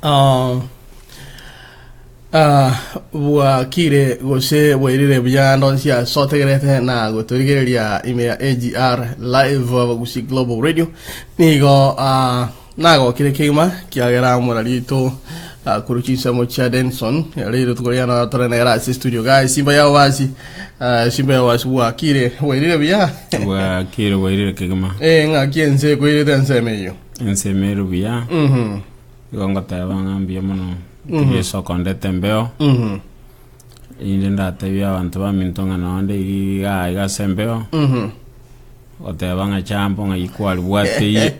Ah, ah, bwakire gose bwairire buya ndonsi ase otegerete na gotorigereria ime ya AGR live Abagusi Global Radio nigo ah, nagokire kegima kiagera omorari oito ah, korwa chinsemo chia Denson rero rituko riana tore nere ase studio guys simba yao basi ah, simba yao basi bwakire bwairire buya Bwakire bwairire kegima. eh ng'aki ense ekoirete ensemo eyio Ensemo ere buya. Mhm. Igo ngoteba ng'a mbuya mono Yeso okondete embeo. Mhm. Erinde ndatebie abanto baminto ng'a nonde iga iga ase embeo. Mhm. Goteba ng'a chambo ng'ai kwaribwateire.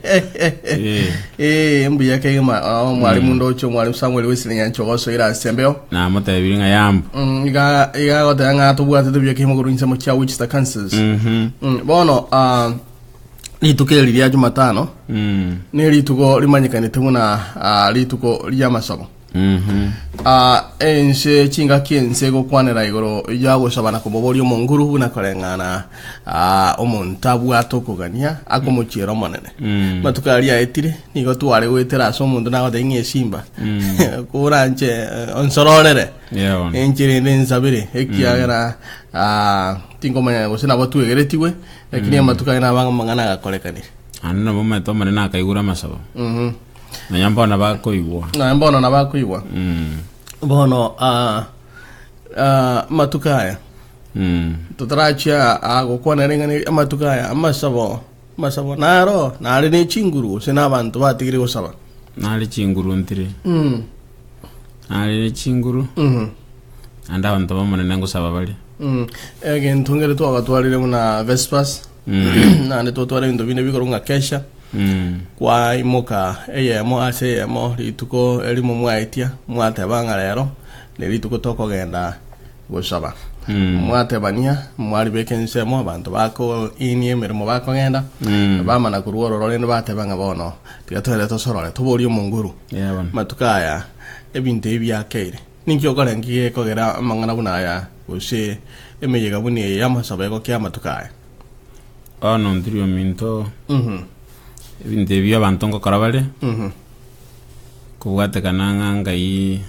Eh. Eh, mbuya kegima oh, mwalimu ndoche omwalimu Samuel Wesley Nyancho gosoira ase embeo. Namotebirie ng'a yambo. Mm, iga iga goteba ng'a tobwatete buya kegima korwa ensemo chia Wichita Kansas. Mhm. Mm, bono ah, Rituko eri ria Jumatano Mm. ne rituko rimanyekanete buna ah, rituko ri'amasabo. Mhm. Ah, ense chingaki ense egokwanera igoro ya gosaba na komoboria omonguru buna koreng'ana ah, omonto abwate okogania akomochiera omonene. Mm. Amatuko aria aetire nigo tware goetera ase omonto nagotebia ng'a esimba koranche eh, onsororere Yeah, bono. enchera ende ensabere ekiagera ah, tinkomanya gose nabo twegeretigwe Lakini amatuko aye nabo amang'ana agakorekanire. Naende nabo omanyete Omonene akaigure amasabo. Mhm. Nonya mbono bakoigwa. Nonya mbono nabakoigwa. Mm. Bono ah, ah, amatuko aya Mm. totarachia ah, gokwana ring'ana eri amatuko aya amasabo amasabo naro nare ne chinguru gose na abanto batigire gosaba. Nare chinguru ntire. Mm. Nare ne chinguru. Mhm. Naende abanto b'Omonene ngosaba bare. Mm. Egento nkere twagatwarire buna Vespers Mm. naende twatwara ebinto binde bikorwa ng'a kesha Mm. kwaimoka eyemo ase eyemo rituko erimo mwaetia mwateba ng'a rero nerituko tokogenda gosaba Mm. mwatebania mwaribeka ensemo abanto bakoinia emeremo bakogenda Mm. bamana korwa ororo rende bateba ng'a bono tiga togende tosorore toborie omonguru Yeah, bono. matuko aya ebinto ebi biakeire Ninki okorengia gekogera amang'ana buna aya, gose emeyega buna eye y'amasabo egokia amatuko aya? Bono ntiri ominto, ebinto ebi abanto ngokora bare, kobwatekana ng'a ngai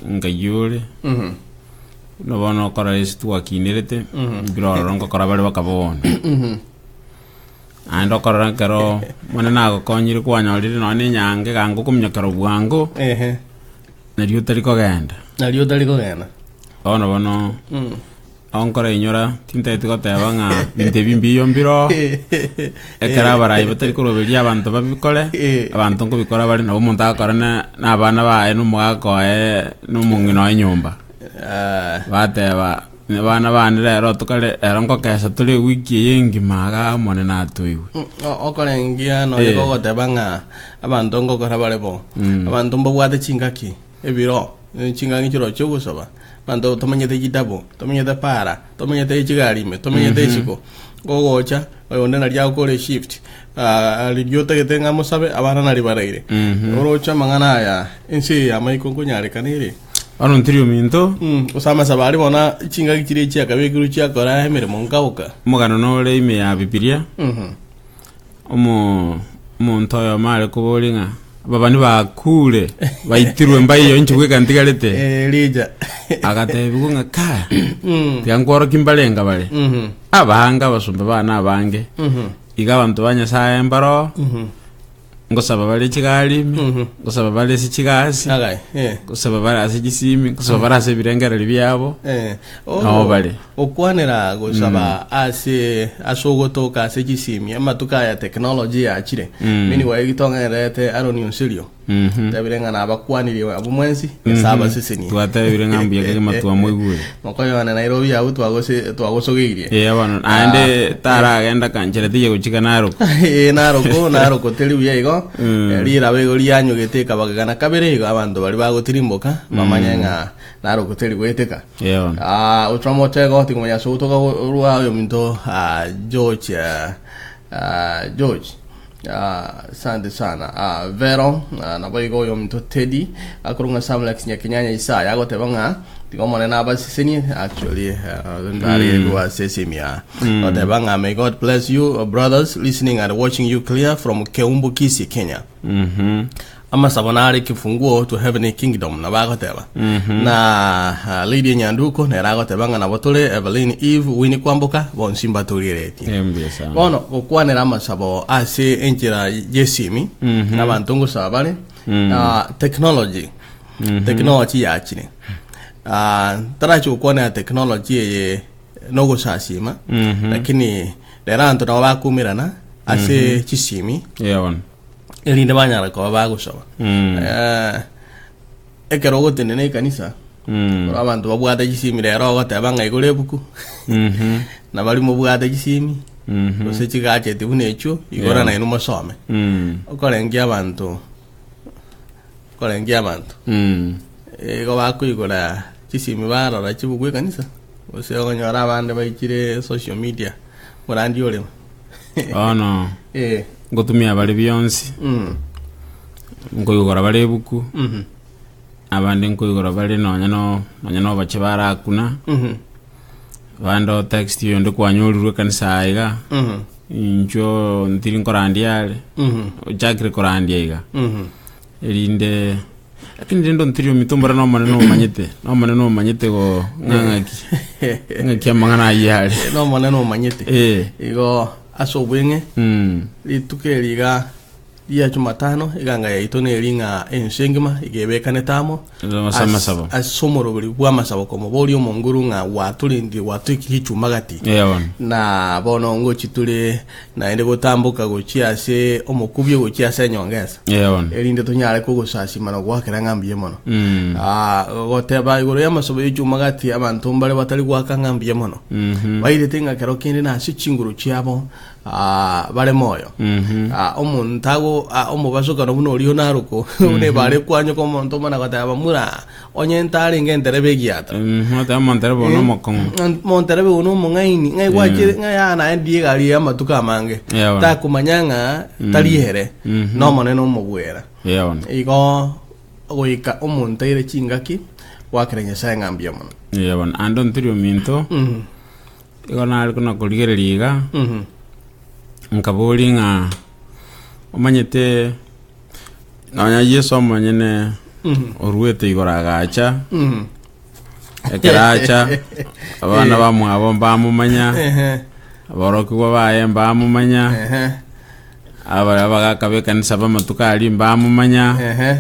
ngai ore, buna bono okorora ase twakinerete, mbire ororo ngokora bare baka bono. Naende okorora ekero Omonene agokonyire kwanyorire nonya na enyange iga ngokominyokera bwango. Ehe. Nario otari kogenda. Nario otari kogenda. Bono bono aho nkorainyora tintageti goteba ng'a binto ebi mbiyo mbiroo, ekero abarai batari koroberia abanto babikore, abanto nkobikora bare nabo omonto agokora na na abana baye na omogaka oye na omong'ina oye nyomba. Bateba abana bane rero tokare rero nkokesa tore ewiki eye engima igaa Omonene atoigwe. Okorengia nonya gogoteba ng'a Abanto ngokora bare bo. Abanto mbabwate chingaki, ebiro, chingaki chiroo chi'ogosaba. Abanto tomenyete chitabu, tomenyete para, tomenyete chigari ime, tomenyete isiko. Gogocha, oyonde naria agokora eshift, ah, riria otagete ng'a mosabe, abana naria baraire. Oroche amang'ana aya, ense eye y'amaiko nkonyarekana ere. Bono ntiri ominto, Gose amasabo aria bono chingaki chiria chiakabekirwe chiakora emeremo nkaboka. omogano nore ime ya Bibilia, Omo omonto oyomo are koboria ng'a ababani bakuure, baitirwe mbaiyo inche bweka ntigarete. Elija. Agatebiwa ng'a kaa, tiga nkworokie mbarenga bare. Abange abasomba bane abange, iga abanto ba Nyasaye mbaroo, Ngosaba bare chigari ime, ngosaba bare ase chigasi, Agai, eh. ngosaba bare ase chisimi, ngosaba bare ase ebirengererio biabo. Eh, oh, Nao bare. Okwanera gosaba ase ase ogotoka ase chisimi amatuko aya technology yachire Mm. meanwhile gitong'ererete Aaron Onserio Mhm. tebire ng'a nabakwanirie abwo mwensi Nyasae abasesenie Twatebire ng'a mbuya kegima twamoigure. mokoyone Nairobi abwo twagose twagosogeirie Eh, bono naende taragenda kanchera tiga gochika Narok. Eh, naroko naroko teri buya igo Mm. Eh, riraba igo rianyogete ekabagegana kabere igo abanto baria bagotirimboka bamanye ng'a naroko teri goeteka Eh, bono. Ah, otra motego tikomanya ase ogotoka rwa oyo ominto ah, George ah, ah, George Ah, asante sana ah, Vero ah, nabo igo oyo ominto Teddy akorwa ng'a Samlex Nyakenyanya Isaya agoteba ng'a tiga Omonene abasesenie actually ah, ndare mm. asesemia mm. agoteba ng'a may God bless you uh, brothers listening and watching you clear from Keumbu Kisii Kenya Mhm. Amasabo nare ekefunguo to heavenly kingdom, nabo agoteba. Na ah, Lydia Nyanduko nere agoteba ng'a nabo tore Evelyn Eve Winnie Kwamboka bonsi mbatorieretie. Mbuya sana. Bono gokwanera amasabo ase enchera y'esimi nabanto ngosaba bare ah, technology technology yachire Ah, ntarachi gokwanera technology eye nogosasima lakini rero abanto nabo bakumirana ase chisimi Yeah, bono. erinde banyare koba bagosaba. Mm. Eh, ekero ogotenena ekanisa Mm. oro abanto babwate chisimi rero ogoteba ng'a igoro ebuku Mhm. na baria mobwate chisimi Mhm. gose chigacheti buna echio igoro Yeah. nainwe mosome Mm. okorengia abanto okorengia abanto Mm. igo bakoigora chisimi barora chibuku ekanisa gose okonyora abande baichire social media morandi oremo Bono Eh. ngotumia bare bionsi, Mm. nkoigora bare ebuku, Mhm. abande nkoigora bare nonya no nonya na oboche barakuna, Mhm. abande o text oyonde kwanyorirwe ekanisa aa iga, Mhm. inchuo ntiri nkorandia are, Mhm. ochakire korandia iga, Mhm. erinde lakini rende ontiri ominto mbora nomonene omanyete, nomonene omanyete go ng'a ng'aki, ng'aki amang'ana ayio are. Nomonene omanyete. Eh. Igo ase obweng'e Mm. rituko eri iga ria Jumatano eganga yaito neri ng'a ense engima iga ebekanete amo Ase amasabo. ase omoroberi bw'amasabo komoboria omonguru ng'a gwatorendire gwatoikirie echuma gati. Eh, bono. Na bono ngochi tore naende gotamboka gochia ase omokubio gochia ase enyongesa Eh, bono. erinde tonyare kogosasima na goakera ng'a mbuya mono. Mm. Ah, goteba igoro y'amasobo y'echuma gati abanto mbare batari goaka ng'a mbuya mono. Mhm. Bairete ng'a kero kende nase chinguru chiabo ah, bare moyo. Mhm. Ah, omonto ago ah, omobasokano buna oria onaroko buna ebare kwanyoka omonto omana goteba mura onye ntarenge enterebe egiata. Mhm, oteba omonterebe one omokong'u. Monterebe one omong'aini ng'ai gwachire ng'ai aa naye ndie egari ya amatuko amange Yeah, bono. takomanya ng'a tari ere Mhm. nomonene omobwera Yeah, bono. igo goika omonto aire chingaki gwakera Nyasaye ng'a mbuya mono. Yeah, bono. Ande ontiri ominto, Mhm. igo nare kona korigereria iga, Mhm. nkaboria ng'a omanyete nonya Yeso omonyene Mhm. oruete igoro agacha, Mhm. ekero acha, abana bamwabo mbamomanya, Ehe. aborokigwa baye mbamomanya, Ehe. Aba abagaaka b'ekanisa b'amatuko aria mbamomanya, Ehe.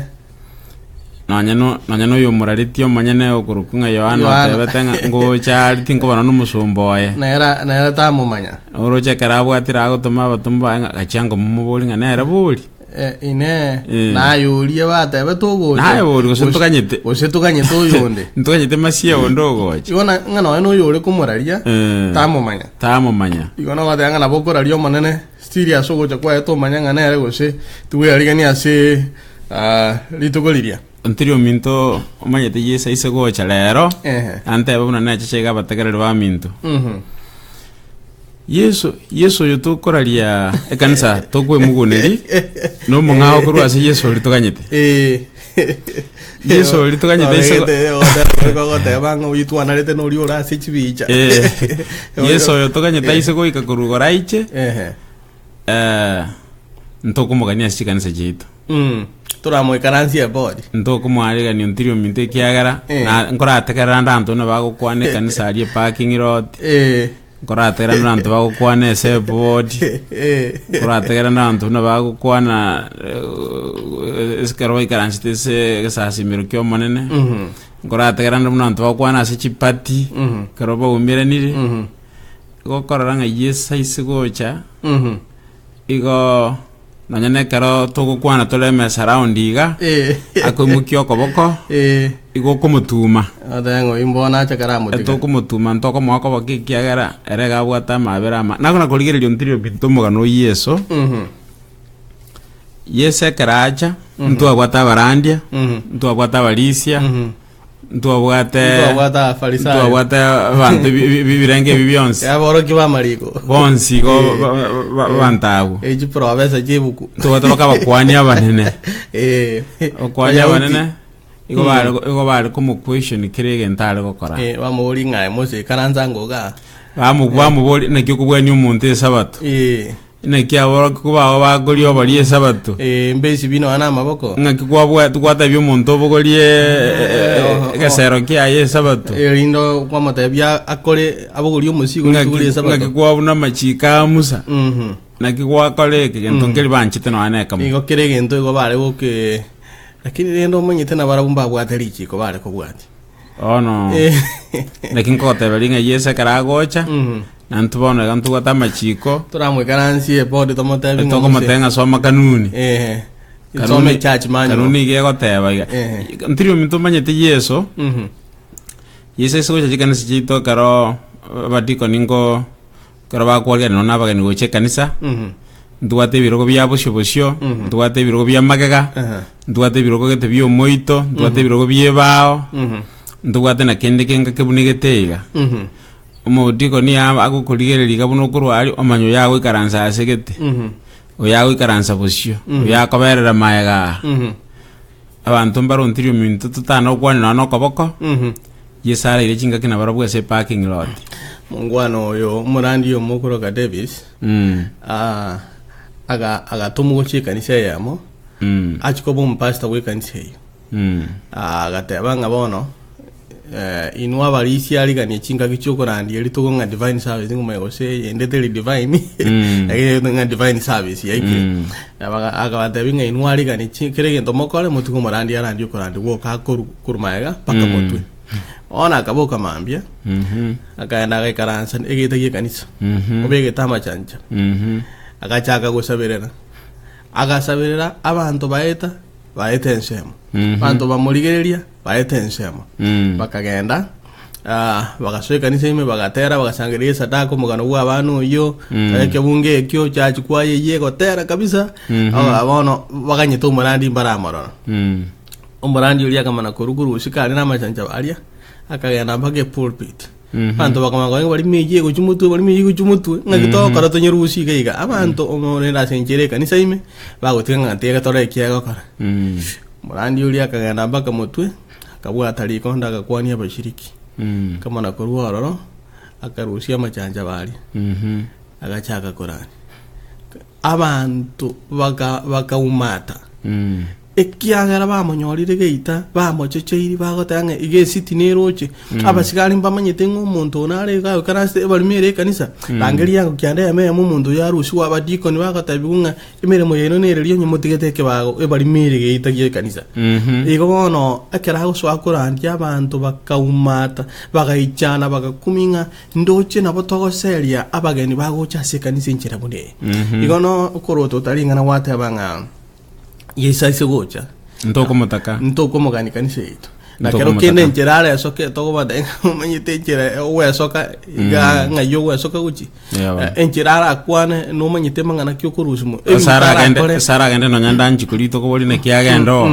nonya no- nonya na oyomorareti omonyene okorokwa ng'a Yohana Yohana. otebete ng'a ngocha are tinkobana nomosomba oye. Nere nere tamomanya. Oroche ekero abwatire agotoma abatomwa baye ng'a gachia ngomomobori ng'a nere bori. Eh, inee, Eh. naye oria batebete ogocha? Naye bori, gose ntoganyete. Gose toganyete oyonde. Ntoganyete Masiya onde ogocha. Igo na- ng'a nonya noyo ore komoraria, Eh. tamomanya. Tamomanya. Igo nogoteba ng'a nabo okoraria Omonene, Still ase ogocha kwaye tomanya ng'a nere gose tibwearigania ase ah, rituko riria. Ntiri ominto omanyete Yeso aise gocha rero, Ehe. antebe buna necheche iga abategereri baminto. Mhm. Yeso, Yeso oyo tokoraria ekanisa tokwemuguneri, nomong'ao korwa ase Yeso oria toganyete. Eh. Yeso oria toganyete aise go- Ogoteba ng'a oyio twanarete noria ore ase chibicha. Eh, Yeso oyo toganyete aise goika korwa igoro aiche, Ehe. eh, ntokomogania ase chikanisa chiaito. Mm. Toramoikaransie ebori. Ntokomoarigania ontiri ominto ekiagera, Eh. na nkorategerera ande abanto buna bagokwana ekanisa aria eparking lot, Eh. Nkorategerera nabanto bagokwana ase eboard, Eh. nkorategerera nabanto buna bagokwana eh, ase ekero baikaransete ase egesasimero kia omonene, Mhm. nkorategerera naende buna abanto bagokwana ase chipati, Mhm. ekero baumeranire, Mhm. gokorora ng'a Yeso aise gocha, Mhm. igo Nonya nekero togokwana tore emesa round iga, Eh. akoimokia okoboko, Eh. igo okomotuma. Oteba ng'a oyio mbono ache karamotiga. Etokomotuma ntokomoa okoboko ekiagera ere iga abwate amabera ama. Nakona korigereria ontiri obinto omogano o Yeso. Mhm. Yeso ekero acha, ntwabwate abarandia, Mhm. ntwabwate abarisia, Mhm. Ntwabwate Ntwabwate Abafarisayo. ntwabwate abanto ebi- ebi- ebirengo ebi bionsi Aborokia b'amariko. bonsi igo Eh. ba- ba- ba- abanto abwo Eh, chiprofesa chi'ebuku. ntobwate baka abakuani abanene Eh. abakuani Abayahudi. abanene igo bare igo bare komoquestion kera egento are gokora Eh, bamobori ng'a Mose ikaransa ango igaa. Bamu- bamobori naki okobwania omonto esabato Eh. Naki aborokigwa bao bakoria oboria Esabato? Eh, mbesi bino ane amaboko. Ng'aki kwabwate gwatebia omonto obogorie egesero kiaye Esabato? Erinde kwamotebia akore abogorie omosigo rituko ria Ng'aki Esabato. ng'aki kwabuna amachiko a Musa? Mhm. Naki gwakora eke gento nkeri banchete nonya na ekemo. Nigo kere egento igo bare goke lakini rende omanyete nabarabwo mbabwate richiko bare kobwatia. Bono naki nkogoteberia ng'a Yeso ekero agocha, na intwe bono iga ntobwate amachiko, Toramoikaransie ebodi tomotebi ng'a tokomotebia ng'a soma kanuni. Eh, some church manual. Kanuni iga egoteba iga. Eh. Ntiri ominto omanyete Yeso, Mhm. Yeso ase gocha chikanisa chiaito ekero abadikoni nko ekero bakwariganigwa na abageni gocha ekanisa, Mhm. ntobwate ebirogo bia bosio bosio, Mhm. ntobwate ebirogo bia magega, Aha. ntobwate ebirogo gete bia omoito, ntobwate ebirogo bia ebao, Mhm. ntobwate na kende kenga kebunegete iga. Mhm. Omodikoni aa agokorigereria iga buna okorwa aria, omanya oyo agoikaransa ase gete, Mhm. oyo agoikaransa bosio, oyo akoberera magega aa. Mhm. Abanto mbarontirie ominto totana gokwanera nonya na okoboko, Mhm. Yeso araire chingaki nabarabwo ase eparking lot. Mongwana oyo omorandi omo okoroka Davis Mm. ah, aga agatomwa gochia ekanisa eyemo Mm. achie koba omopastor bw'ekanisa eyio Mm. Ah, agateba ng'a bono eh, inwe abarisia ariganie chingaki chiokorandia rituko ng'a divine service ng'omanye gose eyende teri divine Mm. lakini ng'a divine service yaikire Mm. Akabatebia ng'a inwe ariganie chi kera egento mokore motige omorandia arandie okorandia gwoka akoru korwa magega mpaka Mm. motwe. Bono akaboka mambia, Mhm. akaenda agaikaransa egeita gi'ekanisa, Mhm. obegete amachancha, Mhm. agachaka gosaberera. Agasaberera abanto baeta, baeta ensemo. Mhm. Abanto bamorigereria, baeta ensemo. Mm. Bakagenda, ah, bagasoa ekanisa ime bagatera bagasangereria esadaka omogano bwa abana oyio Mm. ekebungo ekio church choir eyio egotera kabisa Mhm. Ah, bono baganyete omorandi mbaramorora Mm. Omorandi oria akamana korwa korwa gosika aria namachanchaba aria, akagenda mpaka epulpit. Mhm. Abanto bakamanya konya ng'a barimo eyio egochia motwe, barimo eyio egochia motwe, ng'aki togokora tonyerusie iga iga. Abanto omorende ase enchera ekanisa ime, bagotiga ng'a tiga tore eki agokora. Mm. Omorandi oria akagenda mpaka motwe, akabwata rikonda agakwania abashiriki. Mm. Akamana korwa ororo, akarusia amachanchaba aria, Mhm. agachaka korania. Abanto baka bakaumata. Mm. Ekiagera bamonyorire geita, bamochecheiri, bagoteba ng'a iga esiti neroche. Abasigari mbamanyete ng'a omonto one are iga agoikaransete ebarimo ere ekanisa, rangeria yango kianda eyemo eyemo omonto oyo arusigwe abadikoni bagotebiwa ng'a emeremo yaino nereria onye motigete ekebago ebarimo ere geita gi'ekanisa. Mhm. Igo bono ekero agosoa korandia abanto bakaumata, bagaichana, bagakumia ng'a Ndoche nabo togoseria abageni bagocha ase ekanisa enchera buna eye. Igo no okorota otari ing'ana gwateba ng'a Yeso aise gocha Ntokomotaka. ntokomogani kanisa yaito. Na kero Ntokomotaka. kende enchera aresoke tokobata ng'a omanyete enchera ogwesoka iga ng'ai ogwesoka gochi. Yeah, bono. Eh, Enchera arakwane nomanyete mang'ana ki okorusia mo. Ase aragende arakore. ase aragende nonya ndanchi koria tokobori naki agenda oo.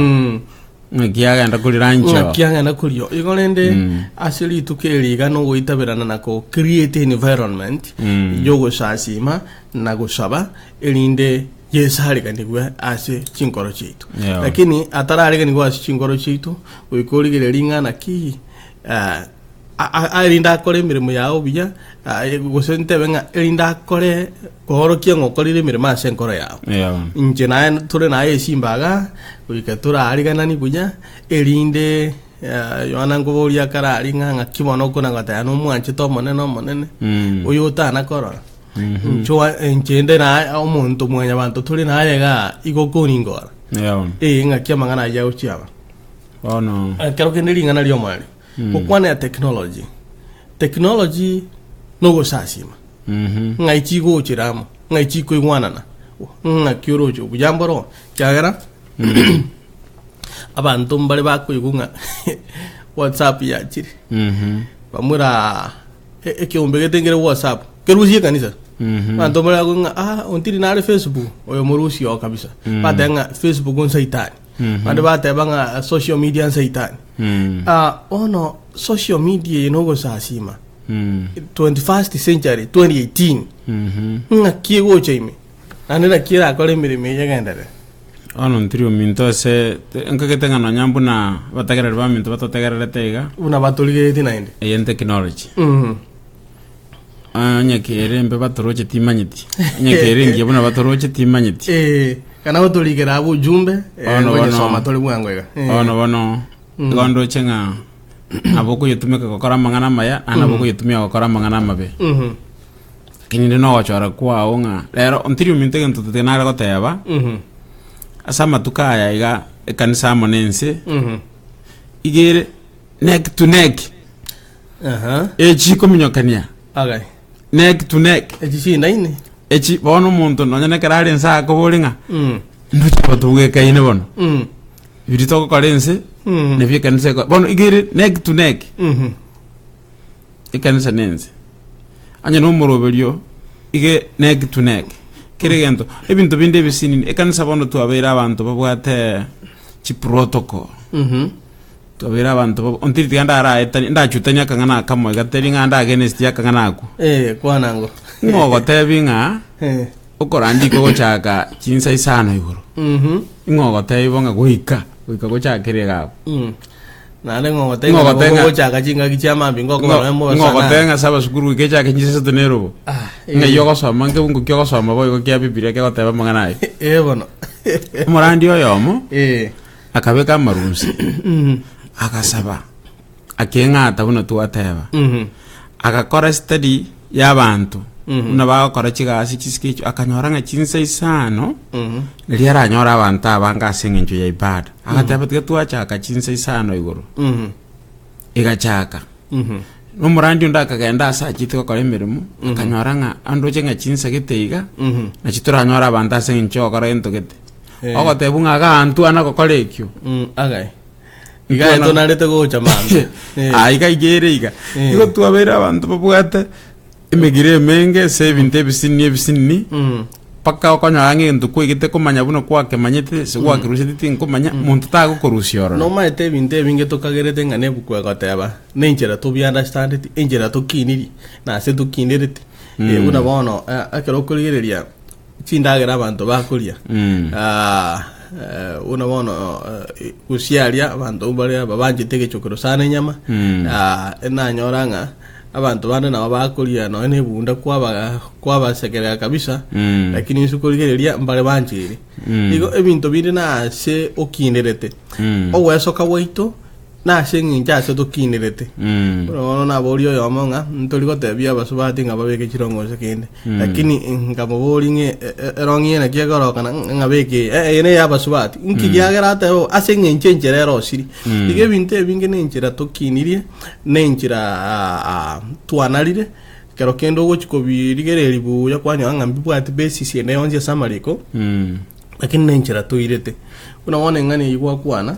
Ng'aki agenda kori rancho. Ng'aki agenda korio. Igo rende ase rituko eri iga nogoitaberana na ko create environment yogosasima na gosaba erinde Yeso areganigwe ase chinkoro chiaito. Yeah. Lakini atarareganigwa ase chinkoro chiaito goika origererie ng'a naki eh, a- a- erinde akore emeremo yao buya ah, gose ntebe ng'a erinde akore koorokia ng'a okorire emeremo ase enkoro yao. Yeah. Inche naye tore naye esimba iga, goika torariganani buya, erinde eh, Yohana nkoboria akarari ng'a ng'aki bono okona goteba nomwanchete Omonene Omonene, Mm. oyo otana korora. Inche oa- inche inde naye omonto mwanyabanto tore naye igaa, igo okoningora. Yeah. Ee, ng'aki amang'ana ayio agochia aba. Bono. Ekero kende ring'ana ri'omoerio, gokwanera technology. Technology nogosasima. Mhm. Ng'ai chigochera amo, ng'ai chikoigwanana, ng'aki oroche obuya mboro, ekiagera abanto mbare bakoigwa ng'a whatsapp yachire, Mhm. bamura e- ekeombe gete nkere whatsapp, kerusie ekanisa. Mhm. Abanto mbare bakoigwa ng'a ah ontiri nare facebook, oyo morusie oo kabisa. Bateba ng'a facebook nsaitani, bande bateba ng'a social media nsaitani. Mm. Ah, bono social media eye nogosasima. Mm. 21st century 2018 Mhm. ng'aki egocha ime naende naki erakore emeremo eye egenderere Bono ntiri ominto ase nkagete ng'a nonya mbuna abategereri baminto batotegererete iga buna batorigeretie naende eye technology Mhm. Onye kere embe batoroche timanyeti, onye kere engiya buna batoroche timanyeti. Eh, kana gotorikera abwo ujumbe, eh, Bono, bono. ngonyesoma tore bwango iga. Eh. Bono bono igo ndoche ng'a nabo okoyetumeka gokora amang'ana amaya naende nabo okoyetumia gokora amang'ana amabe. Mhm. Lakini rende nogochora kwao ng'a rero ntiri ominto egento totari nare goteba, Mhm. ase amatuko aya iga ekanisa amo na ense, Mhm. iga ere neck to neck. Aha. Echi kominyokania Okay. neck to neck. Echi chindaini. Echi bono omonto nonya nekero are ense akobore ng'a Mm. ndoche abatobwekaine bono. Mm. Biri togokora ense Mm. nabio ekanisa ekora. Bono iga ere neck to neck. Mhm. Ekanisa na ense. Onye na omoroberio ige neck to neck. Kera egento ebinto binde ebisinini ekanisa bono twabeire abanto babwate chiprotocol. Mhm. Twabeire abanto babo ontiri tiga ndaraetanie ndachutanie akang'ana akamo iga teri ng'a nda against akang'ana akwo. Eh, kwana ngo. Ng'o ogotebi ng'a Eh. okorandia kogochaka chinsa isano igoro, Mhm. ing'o ogotebi bo ng'a goika goika gochakere iga abwo. Mm. Naende ng'o ogoteba Ng'o ng'a ogoteba ng'a- gochaka chingaki chia mambia ngokobana Ng'o mobe ng'o ogoteba sana. ng'a ase abasukuru goika echake chinsa isato na erobo. Ah, Ng'ai eh. ogosoma nkebungo ki ogosoma boigo kia Bibilia kegoteba amang'ana aye. Eh bono. Omorandi oyomo Eh. Akabeka amarunsi, agasaba, akeng'ata buna twateba, agakora study y'abanto buna bagokora chigasi chisike echio, akanyora ng'a chinsa isano riria aranyore abanto abange ase eng'encho ya ibada. Agateba tiga twachaka chinsa isano igoro, egachaka. Na omorandi onde akagenda ase achete gokora emeremo, akanyora ng'a andoche ng'a chinsa gete iga, nachi toranyore abanto ase eng'encho ya gokora gento gete. Eh. Ogotebwa ng'a aganto ana gokora ekio. Mm, agai. Iga Ntwana- tonarete gocha mambia. Eh. Ah, iga iga ere iga. Eh. Igo twabeire abanto babwate emegiro emenge ase ebinto ebisinini ebisinini Mm. mpaka okonyora ng'a egento kwaigete komanya buna kwakemanyete ase gwakeruseti tinkomanya monto tagokorusia ororo. Nomaete ebinto ebinge tokagerete ng'a nebuku egoteba, na enchera tobi understandeti, enchera tokiniri, na ase tokinereti. Eh, buna bono eh, ekero okorigereria chindagera abanto bakoria Ah, eh, buna bono eh, gusii aria abanto mbare aba banchete egechokero sana enyama Ah, enanyora ng'a abanto bande nabo bakoria nonya na ebunda kwaba kwabasekerera kabisa lakini inse korigereria mbare bancheire igo ebinto binde nase okinerete ogwesoka gwaito Nase engencho ase tokinerete. Buna bono naborie oyomo ng'a ntori gotebia abasubati ng'a babeke chirongo gose kende, lakini nkamoboria ng'a e- e- erong'i eye naki ekorokana ng'a beka eye, eh, eye neya abasubati. Nki kiagera atebe bo? Ase eng'encho enchera erosiri. Igo ebinto ebinge na enchera tokinirie, na enchera twanarire, ekero kende ogochi kobirigereria buya kwanyora ng'a mbibwati basis ende yonsi ase amariko, lakini na enchera toirete. Buna bono eng'ana eywo gwakwana.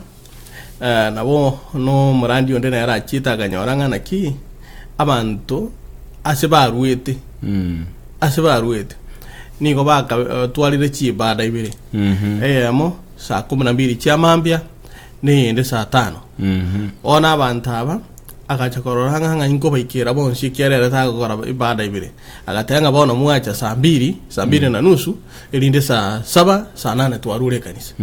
Nabo nomorandi onde nere achiete akanyora ng'a naki abanto ase baruete, ase baruete nigo bakatwarire chiibada ibere, eyemo saa kumi na mbili chia mambia, na eyende saa tano. Bono abanto aba agacha korora ng'a ng'ai nkobaikera bonsi ekiagera ere tagokora ibada ibere. Agateba ng'a bono mwacha saa mbili, saa mbili na nusu, erinde saa saba, saa nane twarure ekanisa.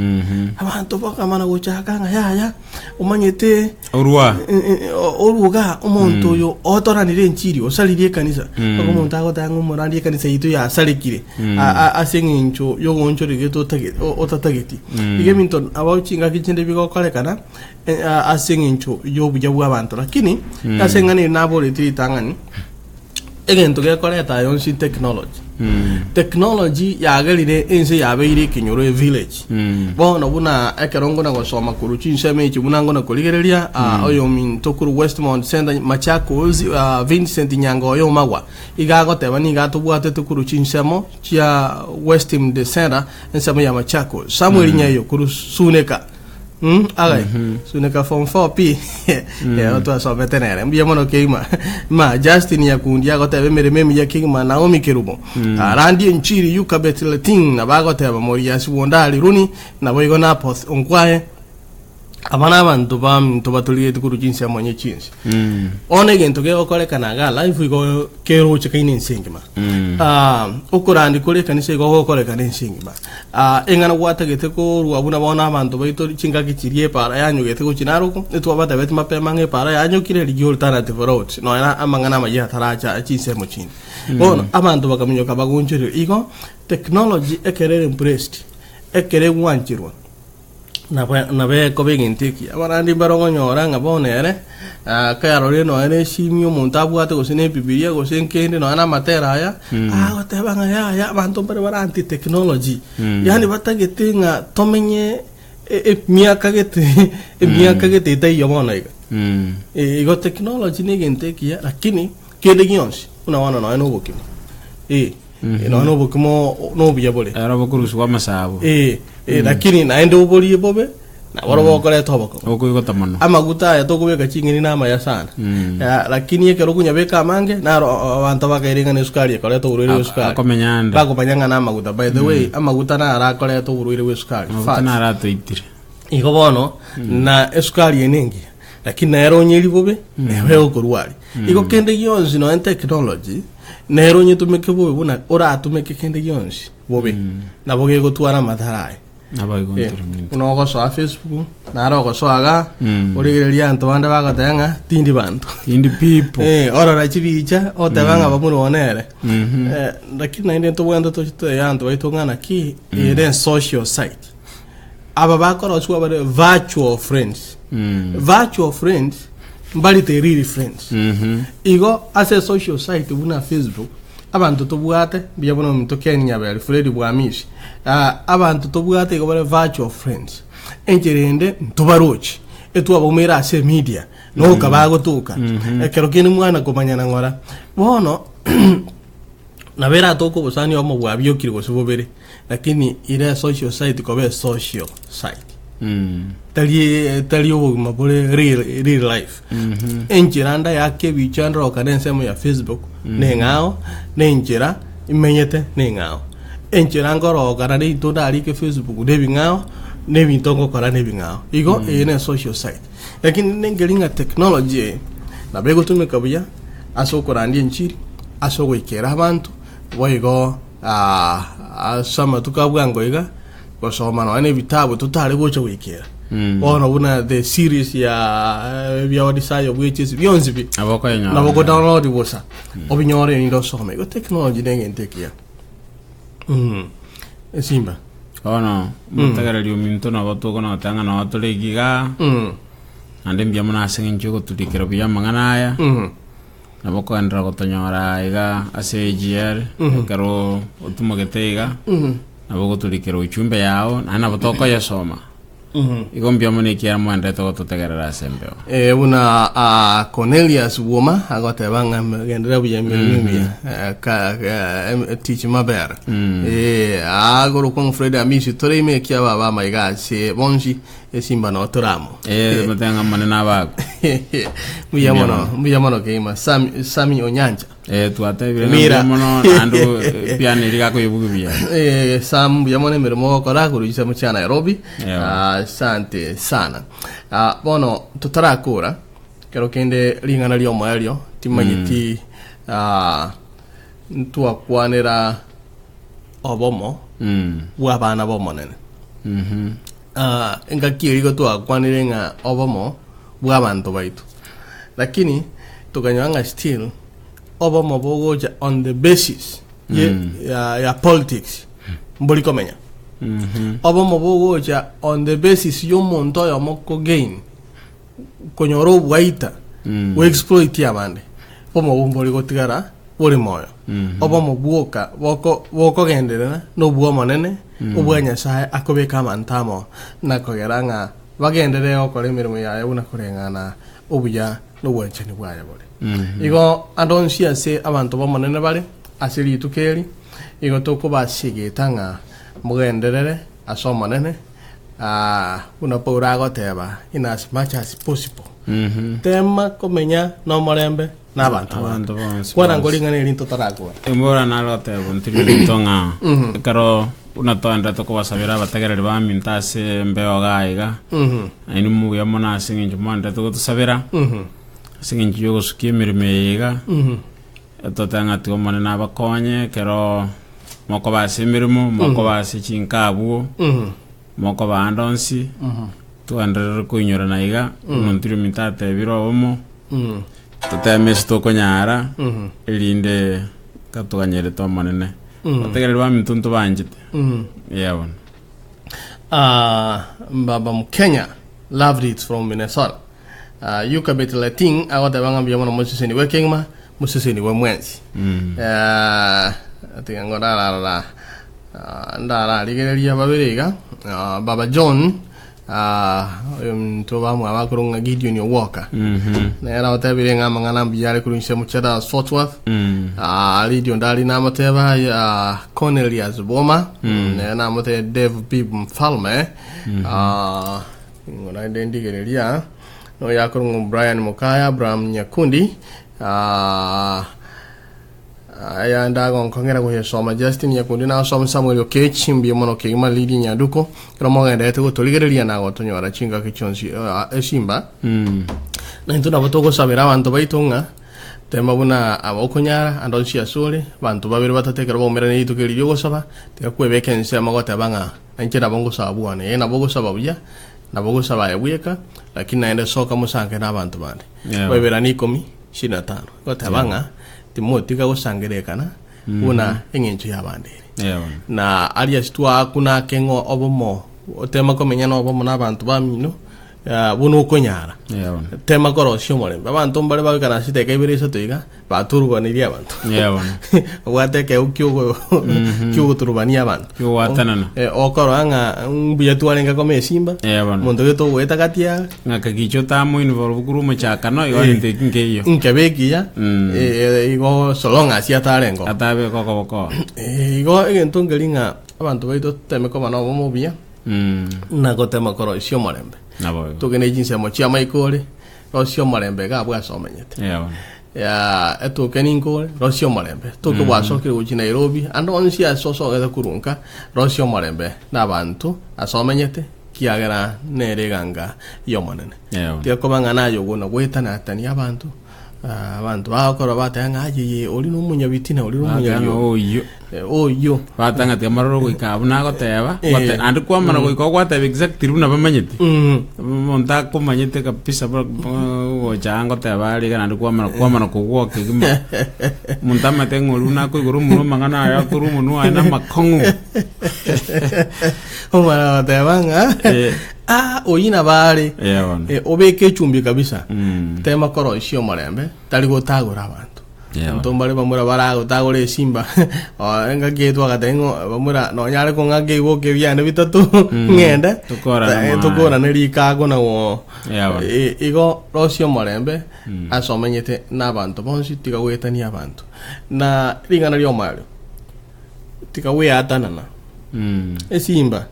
Abanto bakamana gochaka ng'a yaya, omanyete Orwa. eh, eh, oruga omonto oyo otoranire enchiri osaririe ekanisa. Mpaka omonto agoteba ng'a omorandi ekanisa yaito yasarekire a- a- ase eng'encho yogoonchoreria totage- o- otatageti. Igo ebinto abo chingaki chinde bigokorekana eh, a- ase eng'encho y'obuya bw'abanto. Lakini ase eng'ana eye naboretie ritang'ani, egento gekoreta aya onsi technology. Technology yagerire ense yabeire ekenyoro evillage. Bono buna ekero ngona gosoma korwa chinsemo echi buna ngona korigereria ah, oyominto korwa Westmount Centre Machakos ah, Vincent Nyangoyo Omagwa iga agoteba nigo atobwatete korwa chinsemo chia Westmd Centre ensemo ya Machakos. Samuel Nyayo korwa Suneka Mm, agai. Suneka form 4 pi. Eh, twasomete nere. Mbuya mono keima. Ma Justin Nyakundi agoteba emeremo emiya kegima Naomi Kerubo. Arandi enchiri Yukabet Leting nabo agoteba Moriasi Wondari Runi nabo igo Napoth Onkwaye. Aba nabanto baminto batorigetie korwa chinsemo onye chinse. Bono egento kegokorekana iga live igo kerochekaine ense engima. Ah, okorandi kore ekanisa igo gokorekana ense engima. Ah, eng'ana gwatagete korwa buna bono abanto baito chingaki chiria epara yanyogete gochia Narok, etwabatebetie mapema ng'a epara yanyokire rigia alternative routes nonya na amang'ana amayia ataracha chinsemo chinde. Bono abanto bakaminyoka bagonchoreria. Igo technology ekero ere embraced, ekero egwancherwa, Nabo nabo ekoba egento ekiya. Abarandi mbare okonyora ng'a bono ere, kayarorire nonya na esimi omonto abwate gose na ebibiria gose nkende nonya na amatera aya, agoteba ng'a yaya abanto mbare bare anti technology. Yaani batagete ng'a tomenye e- emiaka gete emiaka gete etaiyo bono iga. Eh, igo technology na egento ekiya lakini kende gionsi buna bono nonya na obokima, eh, nonya na obokima na obuya bore. Ero bokorusigwa amasabo. Eh, eh, lakini naende oborie bobe naboro bokoreta obokong'u. Okoigota mono. Amaguta aya tokobeka ching'eni namaya sana. Ya, lakini ekero okonyabeka amange naro abanto bakaire ng'a nesukari ekoreta oborwaire bwa esukari. Akomenya ande. Bakomanya ng'a namaguta. By the way, amaguta naro akoreta oborwaire bwa esukari. Amaguta Fats. naro atoitire. Igo bono na esukari eye nengiya lakini nere onyeri bobe nero egokorwaria. Igo kende gionsi nonya technology nere onyetumeke bobe buna oratumeke kende gionsi bobe nabo gegotwara amadhara aye. Nabo igo Eh, ntore minto. buna ogosoa Facebook naro ogosoa igaa Mm. origereria abanto bande bagoteba ng'a tindi banto. Tindi people. Eh, orora chibicha oteba ng'a bamura one ere. Mhm. Eh, lakini naende ntobwenerete toche toee abanto baito ng'a naki ere social site. Aba bakoroswa bare virtual friends. Mm. Virtual friends mbari the real friends. Mhm. Igo ase social site buna Facebook abanto tobwate mbuya bono ominto Ken Nyaberi, Fred Bwamisi, ah, abanto tobwate igo bare virtual friends. Enchera ende ntobarochi etwabaumeire ase emedia noka bagotoka ekero kende mwana komanyana ng'ora bono nabo eratoke obosani obomo bwabiokire gose bobere Lakini ire social site koba esocial site. Tari tari obogima bore real, real life. Enchera ndayake ebicha ndoroka na ensemo ya Facebook neng'ao, na enchera imenyete neng'ao. Enchera nkoroka na ebinto ndarike Facebook nebing'ao, na ebinto ngokora nebing'ao. Igo eye ne social site. Lakini nengeri ng'a technology eye nabo egotumeka buya ase okorandia enchiri, ase ogoikera abanto, boigo. Ase amatuko a bwango iga, gosoma nonya na ebitabu totare gocha goikera. Bono buna the series ya ebiabadisayo bwechesi bionsi pi. Nabo okoyenyora. Nabo okodownload bosa. Obinyore erinde osome. Igo technology ne egento ekiya. Mm. Esimba. Bono omotegereri ominto nabo tokona goteba ng'a nabo tore iga, naende mbuya mono ase eng'encho yogoturikera buya amang'ana aya. Nabo okogenderera gotonyora iga ase AGL, ekero otumogete iga, nabo ogoturikera ujumbe yao, naende nabo tokoyesoma. Igo mbuya mono ekiagera moenderete gototegerera ase embeo. Eh, buna ah, Cornelius Bwoma agoteba ng'a genderera buya emeremo emiya eh, ka- eh, em- tich maber Eh, agorokwa ng'a Fred Amisi tore ime ekia baba amaiga ase bonsi Esimba noo tore amo. Eh, motebe ng'a Omonene abakwe. Mbuya mono, mbuya mono kegima. Sami, Sami Onyancha. Eh, twatebire ng'a Mira. mbuya mono naende eh, piano eria gakoyebugia buya. Eh, Sam mbuya mono emeremo ogokora korwa chisemo chia Nairobi. Yeah. Ah, Asante sana. Ah, bono totarakora kero kende ring'ana riomoerio timanyeti ah, ntwakwanera obomo Mm. bw'abana b'Omonene. Mhm. Ah, engaki eria igo twakwanire ng'a obomo bw'abanto baito, lakini tokanyora ng'a still obomo bogocha on the basis ye, ya, ya politics mbori komenya. Obomo bogocha on the basis y'omonto oyomo kogain konyora obwaita goexploit abande, obomo obwo mbori gotigara bore moyo. Obomo bwoka boko bokogenderera nobw'Omonene, obwa Nyasae akobeka abanto amo, na kogera ng'a bagenderere gokora emeremo yaye buna koreng'ana obuya na obwanchani bwaye bore. Igo ande onsi ase abanto b'Omonene bare ase rituko eri, igo tokobasegeta ng'a mogenderere ase Omonene, buna Paulo agoteba, in as much as possible, tema komenya nomorembe nabanto Abanto bonsi, Kwana bonsi. nkoring'ana eri ntotarakora. Embora naro goteba ntiri omonto ng'a ekero. Buna toenderete kobasabera abategereri baminto ase embeo iga iga, nainwe mubuya mono ase eng'encho mwanderete gotosabera, ase eng'encho y'ogosukia emeremo eye iga, totebe ng'a tiga Omonene abakonye ekero mokoba ase emeremo, mokoba ase chinka abwo, mokoba ande onsi, twenderere koinyorana iga, buna ontiri ominto atebire obomo, toteme ase tokonyara, erinde katoganyerete Omonene. Abategereri baminto ntobanchete. Yeah bono. Ah, Baba Mkenya loved it from Minnesota. Uh, Yukabet Leting agoteba ng'a mbuya mono moseseniwe kegima moseseniwe mwensi. Eh, tiga ngo ndararora ah, ndararigereria babere iga Ah, Baba John ah, oyo omonto bamwabo akorwa ng'a Gideon Owoka nere agotebire ng'a amang'ana mbuya are korwa inse Mucheda Fort Worth Ah, Lydia Ondari namoteba ah, Cornelius Boma nere namotebia Dave Bib Mfalme Ah, Nigo naende ndigereria noyo akorwa ng'a Brian Mokaya, Abraham Nyakundi, ah, aya ndagonkong'era goyesoma Justin Nyakundi nasome Samuel Okech mbuya mono kegima Lydia Nyanduko ekero mogenderete gotorigereria na gotonyora chingaki chionsi ah, esimba na intwe nabo togosabera abanto baito ng'a tema buna aba okonyara ande onsi asore banto babere batato ekero baumerane rituko eri riogosaba tiga kwebeka ensemo goteba ng'a Inche nabo ngosaba bwane, ee, nabo ogosaba buya, nabo ogosaba aye bweka, lakini naende soka mosange nabanto bande. Yeah. Abaeberania ikomi, ishirini na tano. Egoteba ng'a timotiga gosangererekana buna eng'encho y'abande ere. Yeah, bono. Na aria ase twakuna ake ng'a obomo, otema komenya nobomo nabanto bamino, ah, buna okonyara. Yeah, bono. Tema korosia omorembe. Abanto mbare bagoikara ase chidakika ibere isato iga, Baturubaniri abanto. Yeah, bono. Obwate ekeu kiogo kiogoturubania abanto. Kiogoatanana. Eh, okorora ng'a mbuya twarenge koma esimba. Yeah, bono. Omonto gete ogoeta gati ya Ng'a kagicha otamo involve korwa omochakano igo egento eki nkeiyo. nkebe ekiya Mm. eh, igo so long as atarengo. Atabeka okoboko. Eh, igo egento nkeri ng'a abanto baito toteme koba na obomo obuya Mm. na gotema koroisia omorembe. Nabo igo. Togende chinsemo chi'amaiko ore, rosia omorembe iga abwo ase omenyete. Yeah, bono. Ya etoke ninkore, rosia omorembe. Toke gwasokire gochia Nairobi, ande onsi ase osogete korwa nka, rosia omorembe nabanto ase omenyete, kiagera nere eganga y'Omonene. Yeah. Tiga koba ng'a naye ogwo goetanatania abanto, ah, abanto bagokorwa bateba ng'a ayeye oria nomonyabitina, oria Bateba ng'a nomonyabioo. oyio. Eh, oyio. Batanga tiga maroro goika abwo nagoteba, Eh. gote- naende kwamana goika ogwateba exactly buna bamanyete. Mm. Omonto akomanyete kabisa buna gocha aa ngoteba are iga naende kwamana kwamana kogwa kegima. Omonto amanyete ng'a oria buna akoigora omonwa amang'ana aya akorwa omonwa oye namakong'u. Omwana goteba ng'a Eh. ah, oyio nabo are. Eh, bono. Eh, obeke echumbi kabisa. Mm. Tema koroisia omorembe, tari gotagora abanto. Yeah. Abanto mbare bamura baragotagora esimba oh, engaki eye twagateba ng'o bamura nonyare kong'aka ebiboke biane bitato ng'ende Tokorane eh, mwaye. tokorane rikago nago Yeah, bono. Eh, igo rosia omorembe ase omenyete na abanto bonsi tiga goetania abanto na ring'ana riomoerio tiga gweatanana Mm. esimba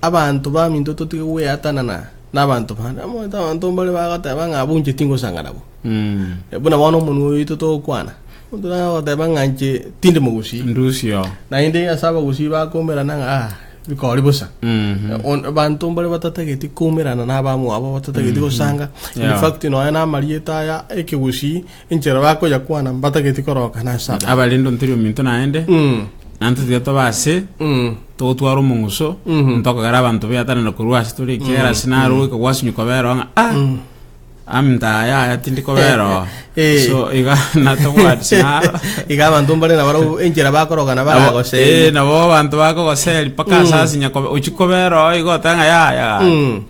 abanto baminto totige gweatanana na abanto bande omanyete abanto mbare bagoteba ng'a abwo inche tingosanga nabwo Buna bono omonwa oyo oito togokwana, omonto nare agoteba ng'a inche tindi mogusii. Ndusio. Naende ase abagusii bakoumerana ng'a ah, bikori bosa. Abanto mbare batatageti koumerana na abamwabo, batatageti gosanga. In Yeah. fact nonya na amarieta aya ekegusii, enchera bakoyakwana mbatageti korokana ase abanto. Abarende ontiri ominto naende, naende totiga tobe ase togotwara omong'uso, ntokogera abanto beatanane korwa ase tore ekiagera ase naro goika gwasinywa kobera oo ng'a ah, Aminto aya aya tindi kobera oo. Eh. So iga natobwati naro. Iga abanto mbare nabarabwo enchera bakorogana Nabo- baragoseri. eh, nabo abanto bakogoseri mpaka ase asinya kobe ochia kobera oo igo oteba ng'a yaya gaki.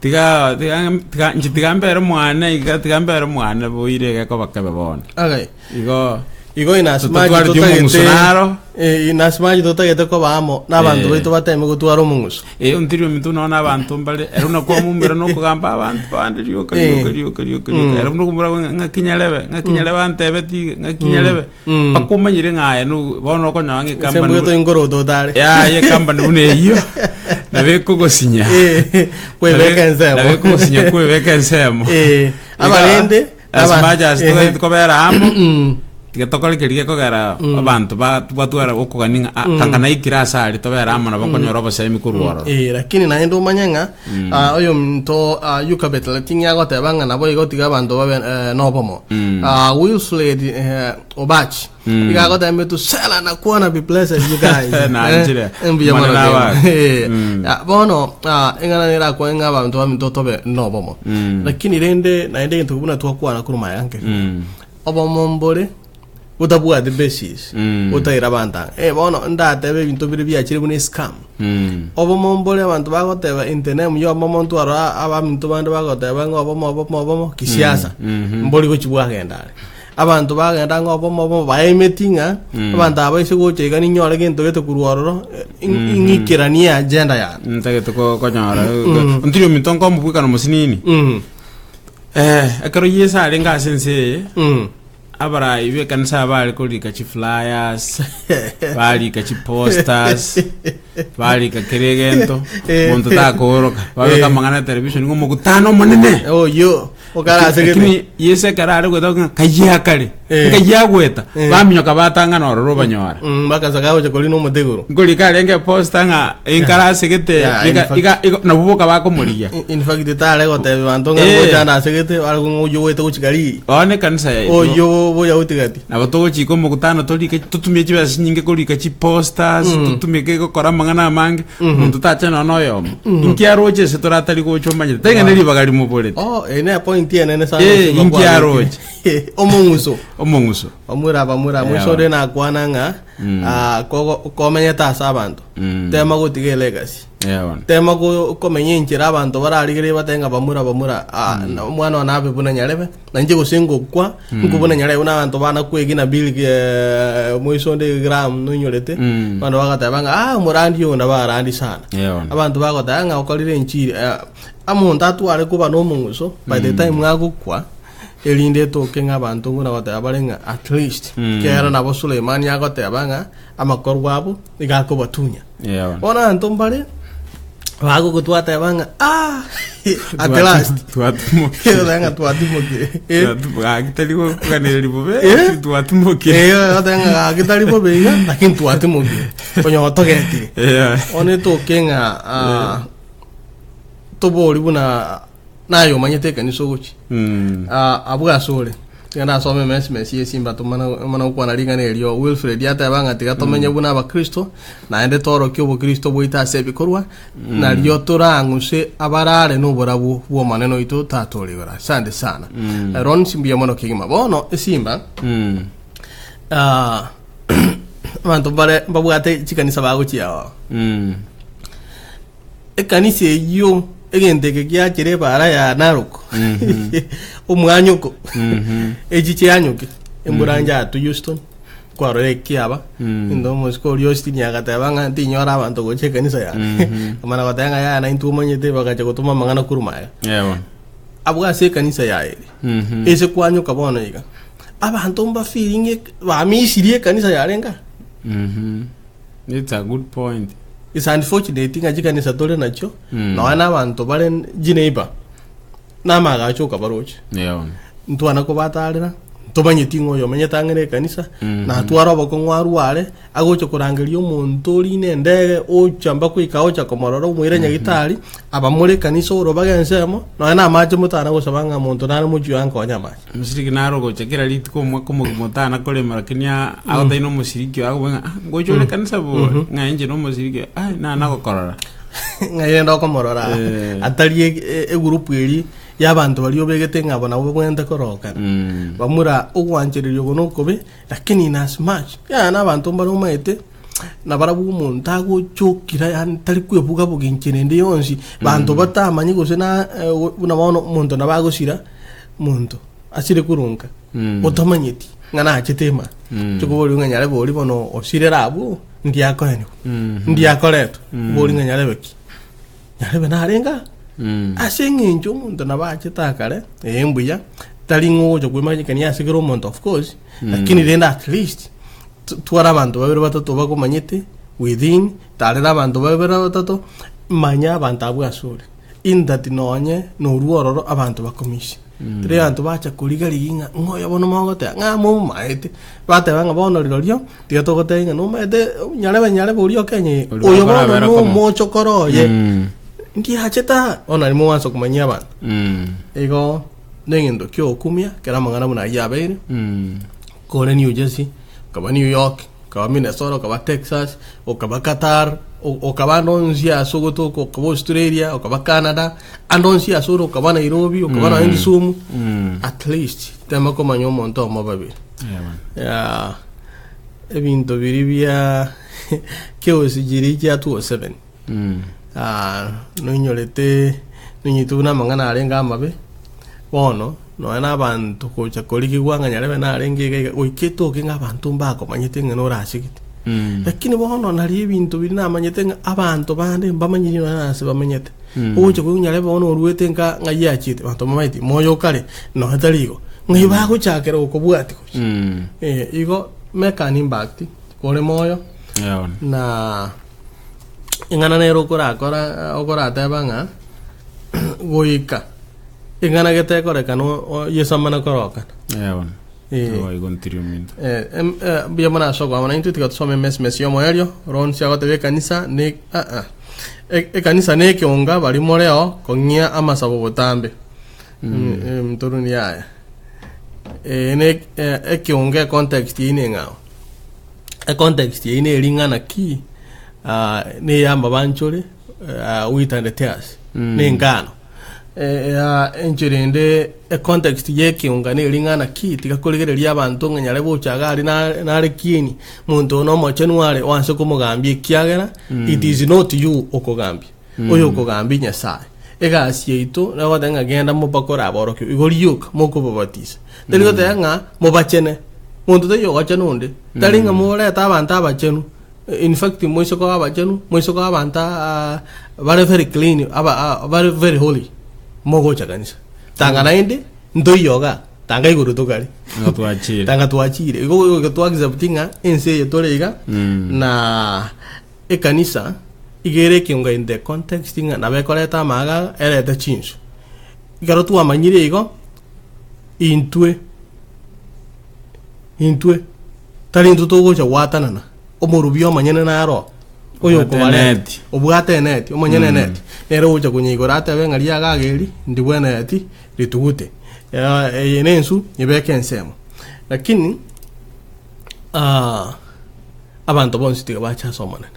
Tiga tiga tiga inche tiga mbere mwane iga tiga mbere mwane boire iga ekoba kebe bono. Okay. Igo Igo inasimaji Totwareti omong'uso totagete naro. Eh, inasimaji totagete koba amo n'abanto Eh. baito bateme gotwara omong'uso. Eh, ontiri ominto nonya na abanto mbare ere buna kwamoumbera na okogamba abanto bande rioka Eh. rioka rioka rioka rioka ere buna okomora ng'a ng'aki nyarebe ng'aki nyarebe antebeti iga ng'aki nyarebe Mm. mpaka omanyire ng'a aye no bono okonyora ng'a Ase ecompany mbuya toinkoroto otare. yaye ecompany buna eyio nabo ekogosinya Eh, kwebeka ensemo. nabo ekogosinya kwebeka ensemo Eh, abarende As aba- much as eh. togati kobera amo Mm. Tiga tokore keria gekogera abanto ba batware okogania ng'a ah, kanka naikire ase aria tobere amo nabo nkonyora obosemi korwa ororo. Eh, lakini naende omanye ng'a ah, oyominto ah, Yukabet Leting agoteba ng'a nabo igo tiga abanto babe eh, nobomo. Ah, Wilfred eh, Obach iga agoteba Metusela nakwana be blessed you guys. Nanchire. Eh, mbuya mono Monene kegima. abare. Eh, ah, bono ah, eng'ana nere akwane ng'a abanto baminto tobe nobomo. Lakini rende naende egento buna twakwana korwa mayanke. Obomo mbore botabwati basis botaira abanto ang'e. Eh, bono ndatebe ebinto bire biachire buna escam. Obomo mbore abanto bagoteba in the name ya obomo ntwarora abaminto bande bagoteba ng'a obomo obomo obomo kisiasa mbori gochi bwagenda are. Abanto bagenda ng'a obomo obomo baemeti ng'a abanto aba ase gocha iga ninyore gento gete korwa ororo ing'ikeranie agenda yane. Ntagete ko- konyora ntiri ominto nkomobwekana omosinini Ekero Yeso arenge ase ense eye, abarai b'ekanisa bare korika chiflyers, barika chiposters, barika kera egento, monto takooroka, babeka amang'ana etelevision ng'a omokutano omonene. Oyio okarase gete. Lakini Yeso ekero are goeta ng'a kayia akare, Eh. nkayia agoeta, Eh. baminyoka batang'ana ororo obanyora. Bakasaga agocha korina omote igoro. Nkorika arenge eposta ng'a enkarase gete Yeah, in iga- fact- iga- iga- nabwo boka bakomorigia. In fact tare gotebi banto ng'a Eh. gocha ande ase gete bare ng'a oyio goeta gochia Galili. Bono ekanisa yaito Oyio boyahudi gati. nabo togochika omokutano torike totumie chibesa chinyinge korika chiposters totumie gokora amang'ana amange omonto tache nonya na oyomo inki aroche ase toratari gocha omanyete tari ng'a neribaga rimoborete Oh, eye ne point enene sana. Eh, Osimba inki kwabekire. aroche? Omong'uso. Omong'uso. Bamura bamura Yeah. mwisho ore nakwana ng'a ah, kogo- komenyete ase abanto tema gotiga elegacy Yeah, bono. tema go- komenya enchera abanto bararigererie batebe ng'a bamura bamura ah, na omwana one abe buna nyarebe na inche gose ngokwa nkobuna nyarebe buna abanto bana kwegina Bill eh, mwisho onde Graham noinyorete abanto bagateba ng'a ah omorandi oyo nabo arandi sana Yeah, bono. abanto bagoteba ng'a okorire enchiri eh, omonto atware koba na omong'uso by the time agokwa Erinde etoke ng'a abanto buna goteba bare ng'a at least kero nabo Suleimani agoteba ng'a amakorwa abo nigo akobatunya. Yeah. Bono abanto mbare bagogotwateba ng'a ah at last Twatumokire. Goteba ng'a twatimokire. Eh, Gaki tari gokanereria bobe, Eh? twatumokire. eh, goteba ng'a gaki tari bobe iga lakini twatimokire. Onye otogetire. Yeah. Bono etoke ng'a ah, tobori buna Naye omanyete ekanisa ogochia. Ah, abwo asore. Tiga ndasome emesi-mesi y'esimba tomana omana gokwana ring'ana erio. Wilfred ateba ng'a tiga tomenye buna abakristo, naende toorokie obokristo bwaito ase ebikorwa, nario torang'use abarare noborabu bw'Omonene oito Tata ore igoro. Asante sana. Ronsi mbuya mono kegima. Bono esimba, ah, abanto mbare mbabwate chikanisa bagochia oo. Ekanisa eyio egento eke giachera ebaara ya Narok omwanyoko echi chianyoke embura njatwe Houston kwarora ekiaba inde omosike oria Austin agateba ng'a ntinyora abanto gocha ekanisa yane akamana goteba ng'a yaya naintwe omanyete bagacha gotoma amang'ana korwa magega Yeah, bono. abwo ase ekanisa yaye ere ase kwanyoka bono iga abanto mbafeelinge bamisirie ekanisa yarenge aa. It's a good point. It's unfortunate ng'a chikanisa tore nachio nonya na abanto bare chineighbor namagacho okabaroche Yeah, bono. ntwana kobatarera ntomanyeti ng'a oyo omenyete ang'e na ekanisa natware obokong'u arware agocha korangeria omonto orine endege ocha mpaka goika ocha komorora omoire nyagitari abamore ekanisa orobaga ensemo nonya na amache motana gosaba ng'a monto nare mochie oyo ankonye amache. Omoshiriki naro ogocha kera rituko omwaka omogima otana korema lakini a- agotebi na omoshiriki oye akobua ng'a ah ngocha ore kanisa bori ng'a inche na omoshiriki oye ah nana gokorora. Ng'a rende okomorora Eh. atari e- e- egurupu eria ya abanto baria obegete ng'a aba nabwo babwenerete korokana. Bamura ogwanchereria oko nokobe lakini in as much yaani abanto mbare omanyete nabarabwo omonto agochokira yaani tari kwebuga buga enchera ende yonsi banto batamanye gose na buna bono omonto nabo agosira. Monto asire korwa nka, otamanyeti ng'a nachete ime aa. Chikoboria ng'a nyarebe oria bono osirere abwo, ndiakoenigwa, ndiakoretwa, oborie ng'a nyarebe ki? Nyarebe narenge aa? Ase eng'encho omonto nabo achete akare, ee mbuya, tari ng'a ogocha kwemanyekania ase kera omonto of course, lakini rende at least, twara abanto babere batato bakomanyete within, tarera abanto babere batato, manya abanto abwo ase ore. In that nonye norwo ororo abanto bakomisia. Tari abanto bacha koriga rigia ng'a ng'a oyo bono mogoteba ng'a momomaete. Bateba ng'a bono rirorio, tiga togotebia ng'a nomaete nyarebe nyarebe oria okenye eye, Oria oyo bono bakorabera komo. nomochokoro oye. Ndiachete aa, bono nario mogoansa komanyia abanto. Igo neng'ento ki ogokumia ekero amang'ana buna ayio abeire, kore New Jersey, okaba New York, okaba Minnesota, okaba Texas, okaba Qatar, okaba ande onsi ase ogotoka, okaba Australia, okaba Canada, ande onsi ase ore okaba Nairobi, okaba nonye Kisumu, at least tema komanya omonto omo babere. Yeah, ebinto biria bia chaos chiria chia 207 Ah, noinyorete nonyorete buna amang'ana arenge amabe, bono nonya na abanto gocha korigigwa ng'a nyarebe narenge iga iga, goika etoke ng'a abanto mbakomanyete ng'a norasegete. Lakini bono nario ebinto biria namanyete ng'a abanto bande mbamanyiri nonya na ase bamenyete. Ogocha koigwa nyarebe bono oruete nka ng'ai achiete, abanto mbamanyeti moyo okare nonya tari igo, ng'ai bagochakera gokobwatia gochia. Eh, igo make an impact kore moyo na Eng'ana nere okorakora okorateba ng'a goika eng'ana gete ekorekana Yeso amane korokana. Eh, bono. Eh. Nigo igo ntiri ominto. Eh, em- eh, mbuya mono ase okoba naintwe tiga tusome emesmesi y'omoerio ronsi agoteba ekanisa ne ah, ah. E- ekanisa ne ekeonga bari moreo kong'ia amasabo botambe mm. eh, mtoruni yaya eh, ne eh, ekeonga econtext eye neng'ao Econtext eyio neri ng'a naki neye amabanchore wheat and tares ne engano. Enchera ende econtext ya ekeunga neri ng'a naki tiga korigereria abanto ng'a nyare gocha iga aria nare kieni, monto oyo nomochenu are oanse komogambia ekiagera it is not you okogambia, oyo okogambia Nyasaye. Egasi yaito nogoteba ng'a genda mobakore aborokigwa, igo rioka mokobabatisa. Tari goteba ng'a mobachene, monto taiyo ogochena onde, tari ng'a morete abanto abachenu, in fact moise koba abachenu, moise koba abanto bare very clean, aba bare very holy, mogocha kanisa. Tanga naende, ntoiyo igaa, tanga igoro tokare. Tanga twachire. Tanga twachire. Igo goika twa accept ng'a ense eye tore iga, na ekanisa iga ere ekeongo in the context ng'a nabo ekoreta amaagaga, erete chinsu. Ekero twamanyire igo, Intwe, intwe, tari intwe togocha gwatanana, omorubi omonyene naro oyo Obwate okobareta, eneti. obwate eneti, omonyene eneti, nere ogocha konyeigora atebe ng'a riagaga eri ndibwenereti ritugute, eye nensu nyebeke ensemo. Lakini abanto bonsi tiga bache ase Omonene.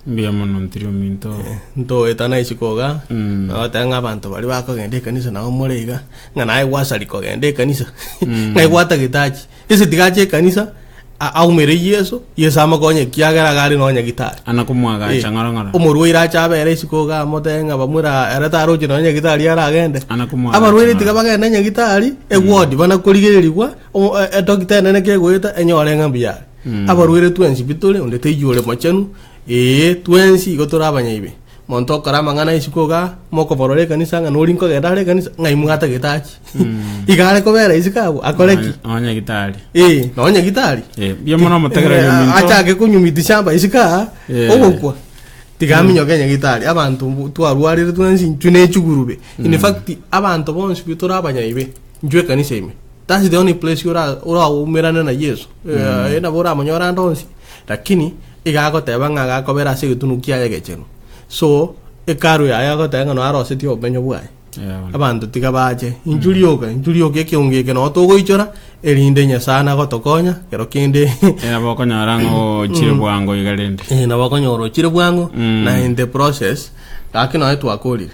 Mbuya mono ntiri ominto. Ntoetana isiko iga, nagoteba ng'a abanto baria bakogenda ekanisa nabo more iga, ng'a naye gwasari kogenda ekanisa, ng'ai gwatagete achie. Ase tiga ache ekanisa, a- aumere Yeso, Yeso amokonye ekiagera iga are nonya gitari. Ana komwagacha ng'ora ng'ora. Omorwaire ache abere isiko iga amotebie ng'a bamura ere taroche nonya nyagitari aragende. Ana komwagacha Abarwaire ng'ora. tiga bagende nyagitari, eward bana korigererigwa, o- e- edoctor enene kegoeta enyore ng'a mbuya are. Abarwaire twensi pi tore, onde taiyo ore mochenu, ee, twensi igo tore abanyaibe. Monto okora amang'ana isiko igaa, mokoborora ekanisa ng'a nori nkogenda are ekanisa, ng'ai mwatagete achie? Iga are kobera isiko abwo, akore ki? Nonya nyagitari. Ee, nonya nyagitari. Eh, mbuya mono omotegereri ominto. Achake konywa miti shamba isiko aa, Eh. ogokwa. Tiga aminyoke nyagitari, abanto mbu- twarwarire twensi intwe ne chigurube. In fact, abanto bonsi pi tore abanyaibe, intwe ekanisa ime. That's the only place ora oraumerane na Yeso. Eh, nabo oramonyore ande onsi, lakini iga agoteba ng'a agakobera ase egetunu kiaye egechenu. So, hekalu yaye agoteba ng'a noyo arosetie obomenyo bwaye. Yeah. Abanto tiga bache, inchu rioka, inchu rioka ekeongo eke noo togoichora, erinde Nyasaye nagotokonya, kero kende Eh, nabo okonyora ng'a ochire bwango iga rende. eh, nabo okonyora ochire bwango, Mm. na in the process, gaki noe twakorire.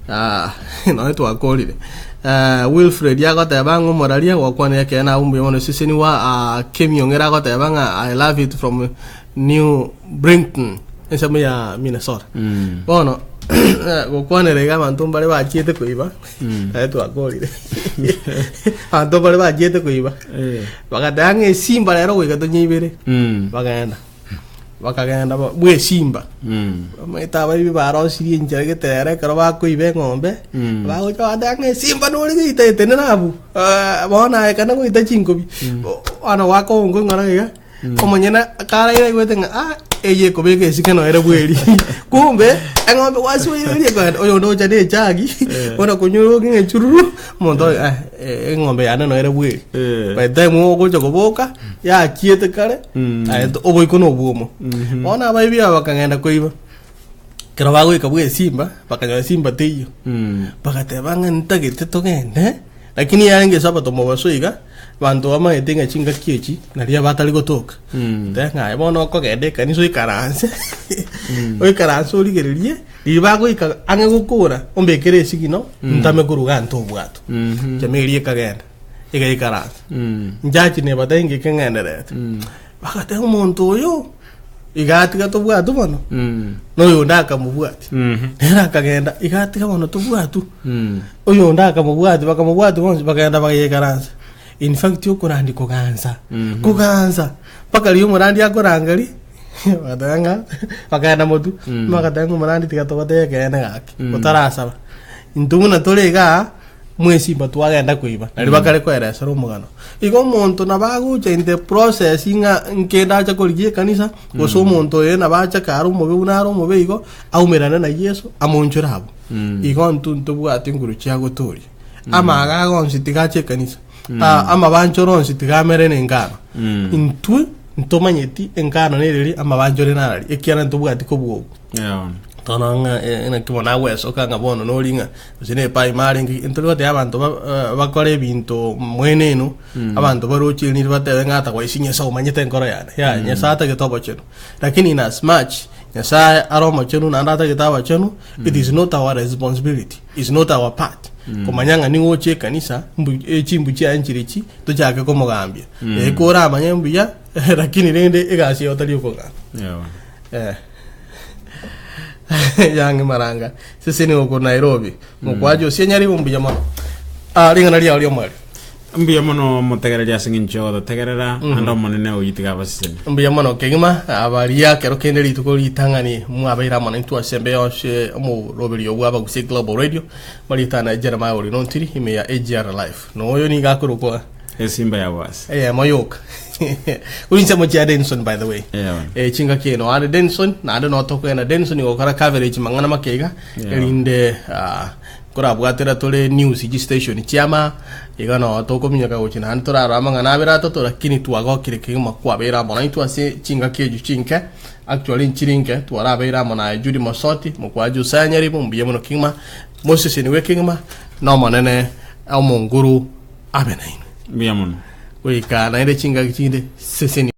Ah, nonya twakorire. Eh, Wilfred agoteba ng'a omoraria gwakwanire ekeene abwo mbuya mono seseni wa ah, Kemiong'ere agoteba ng'a I love it from New Brington ensemo ya Minnesota. Mm. Bono eh, gokwanera iga abanto mbare bachiete koiba naye twakorire abanto mbare bachiete koiba Eh. bagateba ng'a esimba rero goika tonyeibere Mm. bagenda Bakagenda ba- bw'esimba. Mm. Omanyete abaibi barosirie enchera gete ere ekero bakoiba eng'ombe, Mm. bagocha bagoteba ng'a esimba nore goita etenena abwo, eh, bono aye kana goita chinkobi. Bono goaka obongo ng'ora iga, Omonyene karaire aigwete ng'a ah, eye ekobeka esike noere bweri. Kumbe eng'ombe gwasiboire eria ekoenda, oyonde ocha na echagi, bono konywa ng'a echururu, omonto oyo ah, eh, eng'ombe yane noere bweri. By the time ogocha koboka, yachiete kare, aye oboiko na obwomo. Bono abaibi aba bakagenda koiba, ekero bagoika bwa esimba, bakanyora esimba teiyo. Bagateba ng'a ntagete togende, lakini yarenge esabato mobaso iga, Abanto bamanyete ng'a chingaki echi naria batari gotoka. Teba ng'a aye bono okogenda ekanisa oikaranse, oikaranse origererie, riria bagoika ang'e gokora, ombekere esigino, ntame koruga ante obwato. Chama eria ekagenda, egaikaransa. Nchachi nebatebia ng'iki ng'endererete. Bagateba omonto oyo, iga atiga tobwatwe bono, na oyonde akamobwatia. Nere akagenda, iga atiga bono tobwatwe. Oyonde akamobwatia, bakamobwatia bonsi, bakagenda bagaikaransa. In fact okorandia kogansa, kogansa, mpaka riria omorandia akorangeria, bagateba ng'a bakagenda motwe, bagateba ng'a omorandia tiga togotebie ekeene gaki, otarasaba. Intwe buna tore igaa, mwesimba twagenda koiba, nario bakare koeresera omogano. Igo omonto nabo agocha in the process ng'a nkende ache korigia ekanisa, gose omonto oye nabo ache kare omobe buna are omobe igo, aumerane na Yeso, amoonchore abwo. Igo intwe ntobwate nguru chia gotooria. Amaagaga onsi tiga ache ekanisa, Ah, amabanchoro onsi tiga amere nengano. Intwe ntomanyeti engano nereri, amabanchore narari, ekiagera ntobwati kobua obwo. Yeah. Tono ng'a eh, naki bono agwesoka ng'a bono nori ng'a gose ne epaima arenge ntori gotebia abanto ba eh, bakore ebinto mwenenu, abanto baroche riri batebe ng'a otherwise Nyasae omanyete enkoro yane. Yaya, Nyasae atagete obochenu. Lakini in as much Nyasae are omochenu naende atagete abachenu, it is not our responsibility, is not our part komanya ng'a ning'o oche ekanisa mbu chimbu chiaye nchire echi tochake komogambia. Ee koramanye mbuya lakini rende egasi eye otari okogambia. Yeah. Eh. Yange maranga sese nigo korwa Nairobi mokwacha osie nyaribo mbuya mono. Ah, ring'ana riao ri'omoerio. Mbuya mono motegereria ase eng'encho y'ogototegerera, naende Omonene oyio tiga abasesenie. Mbuya mono kegima abaria kero kende rituko ritang'ani mwabeire amo naintwe ase embe yonsi omoroberio bw'Abagusii Global Radio marieta na Jeremiah Orino Ntiri ime ya AGR Life noyo nigo akorokwa Esimba ya Boazi. Eyemo yoka. Kuri nsemo chia Denison by the way. Yeah. Eh, chingaki eno are Denison naende no tokogenda Denison gokora coverage mang'ana make iga Yeah. erinde ah, nkorabwatera tore news chi station chiama iga no tokominyoka gochia naende torarora amang'ana abere atato lakini twagokire kegima kwabeire amo naintwe ase chingaki echio chinke actually nchiri nke twarabeire amo naye Judy Mosoti mokwa Josiah Nyaribo mbuya mono kegima moseseniwe kegima na Omonene omonguru abe nainwe Mbuya mono. Goika naende chingaki chinde seseni.